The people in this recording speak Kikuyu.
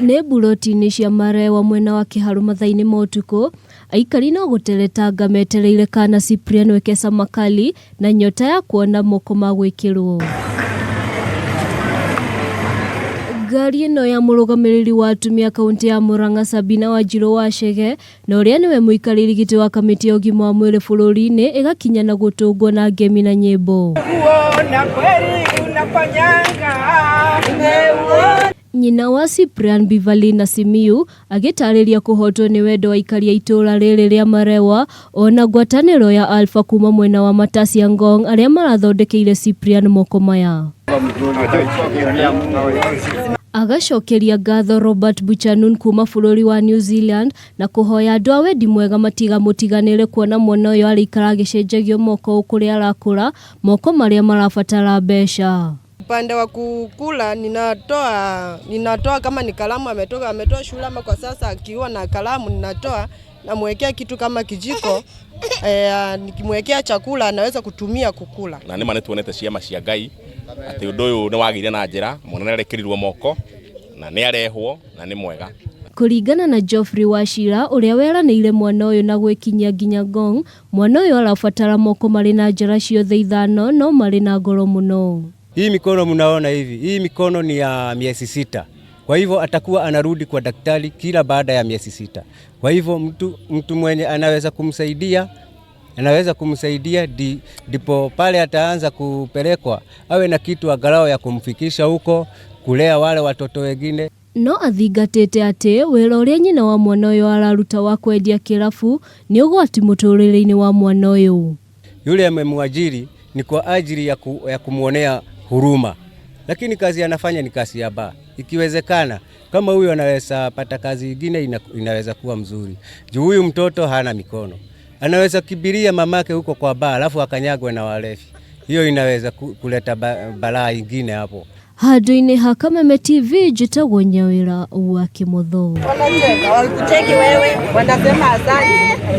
Nĩ mburoti-inĩ cia Marewa mwena wa Kiharu mathaa-inĩ ma ũtukũ, aikari no gũteretanga metereire kana Cyprian Wekesa Makali na nyota ya kuona moko ma gwĩkĩrwo. Ngari ĩno ya mũrũgamĩrĩri wa atumia kaunti ya Murang'a Sabina Wanjiru wa Chege na ũrĩa nĩwe mũikarĩri gĩtĩ wa kamĩtĩ ya ũgima wa mwĩrĩ bũrũri-inĩ ĩgakinya na gũtũngwo na ngemi na nyĩmbo. Kuona kweli unafanyanga. Nyina wa Cyprian Beverly na Simiyu agĩtarĩria kũhotwo nĩ wendo wa aikari a itũũra rĩrĩ rĩa Marewa ona ngwatanĩro ya Alpha kuma mwena wa Matasia Ngong arĩa marathondekeire Cyprian moko maya. Agacokeria ngatho Robert Buchanan kuma bũrũri wa New Zealand na kũhoya andũ a wendi mwega matigamũtiganĩre kuona mwana ũyũ arĩikara agĩcenjagio moko kũrĩa arakũra moko marĩa marabatara mbeca. Upande wa kukula ninatoa kama ni kalamu ametoa shule ama kwa sasa akiwa na kalamu ninatoa namwekea kitu kama kijiko nikimwekea chakula anaweza kutumia kukula. Na nĩ ma nĩ tuonete ciama cia Ngai atĩ ũndũ ũyũ nĩ wagĩire na njĩra mwana nĩ arekĩrirwo moko na nĩ arehwo na nĩ mwega. Kũringana na Geoffrey Wachira ũrĩa weranĩire mwana ũyũ na gwĩkinyia nginya Ngong, mwana ũyũ arabatara moko marĩ na njara ciothe ithano no marĩ na goro mũno. Hii mikono mnaona hivi, hii mikono ni ya miezi 6. Kwa hivyo atakuwa anarudi kwa daktari kila baada ya miezi 6. Kwa hivyo mtu mwenye anaweza kumsaidia ndipo pale ataanza kupelekwa awe na kitu angalau ya kumfikisha huko kulea wale watoto wengine. No athingatĩte atĩ wĩra ũrĩa nyina wa mwana ũyũ araruta wa kwendia kĩrabu nĩ ũgwati mũtũrĩre-inĩ wa mwana ũyũ. Yule amemwajiri ni kwa ajili ya kumwonea huruma, lakini kazi anafanya ni kazi ya baa. Ikiwezekana kama huyu anaweza pata kazi ingine inaweza kuwa mzuri, juu huyu mtoto hana mikono, anaweza kibiria mamake huko kwa baa alafu akanyagwe na walevi. Hiyo inaweza kuleta balaa ingine hapo. Handũ-inĩ ha Kameme TV njĩtagwo Nyawĩra wa Kĩmotho. Wanacheka, wakucheki wewe, wanasema asante.